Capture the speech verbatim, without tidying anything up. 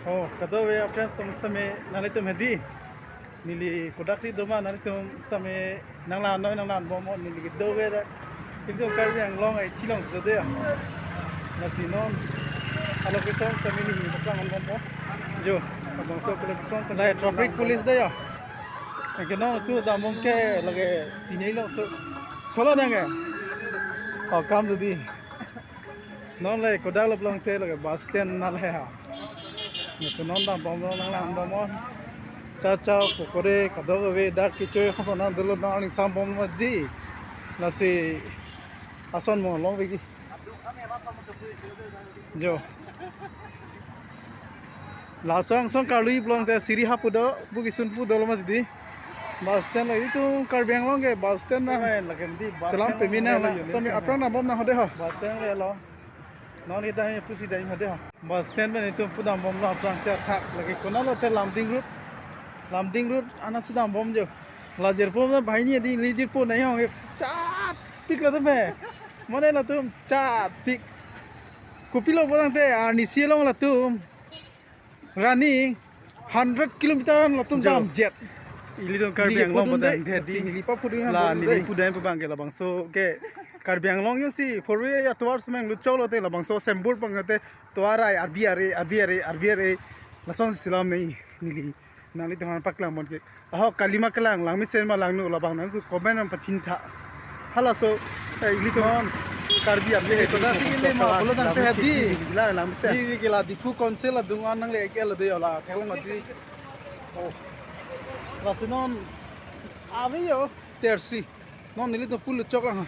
Oh, kadokave friends atum sitame nanglitum hedi. Neli kodaksi doma nanglitum sitame nanglang noi nanglangbom, neli kedo ave dak. Ilitum Karbi Anglong ai chilong do de ya. Lasi non a location sitame neli paklang angbom. Jo, labangso a location sitame. Lahai traffic police do ya. Ke non tu dambom ke lake tini long so. Solo nang ke. Oh, kam do di. Non le kodak lo pulote lake bus stand na le ha. Lasi non dambomlo, nanglangbom. Cha cha pokore kadokave dak kechoi khosona dolo, non aning sambom ma di. Lasi ason mo long veki. Jo. Laso angsong karlu pulote siri hapu do, bu kisun pu dolo ma di. Bus stand lo, itum Karbi Anglong ke bus stand na. Lake di bus stand lo, selam pemina lo, la, yo, sitame aphrang dambom nang hode ha. Bus stand le lo. Non kita pusi dai hode ha. Bus stand pen itum pu dambomlo aphrang si athak lake konatlo te Lumding Road. Lumding Road anat si dambom jo. La jirpo na banghini di, li jirpo nai hong, chat pik latum he. Mane latum chat pik. Kopilo pulote arnisi along latum running hundred kilometer latum. Jo. Damjet. Ilitum Karbi Anglong neli ke pudun pulote de, hedi. Neli papudun la, neli pudun pu abang ke labangso ke Karbi Anglong yo si four way atovar semeng luchok lote labangso sembur abang te tovar ai arvi are, arvi are, arvi are. Lason selam nei neli nanglitum aphan paklang mon ke. Ahok kalima kelang, langmesen ma langno labang nangtum comment nang pachini tha. Halaso, eh, ilitum Karbi Anglong ke to dasi ile ma bolo tangte hedi. Lang, langmesen. Di, di ke la Diphu Council adung an nangle ke la de yo la, theklong di. Oh. Lasi non ave yo, tersi. Non nelitum pu luchok lang.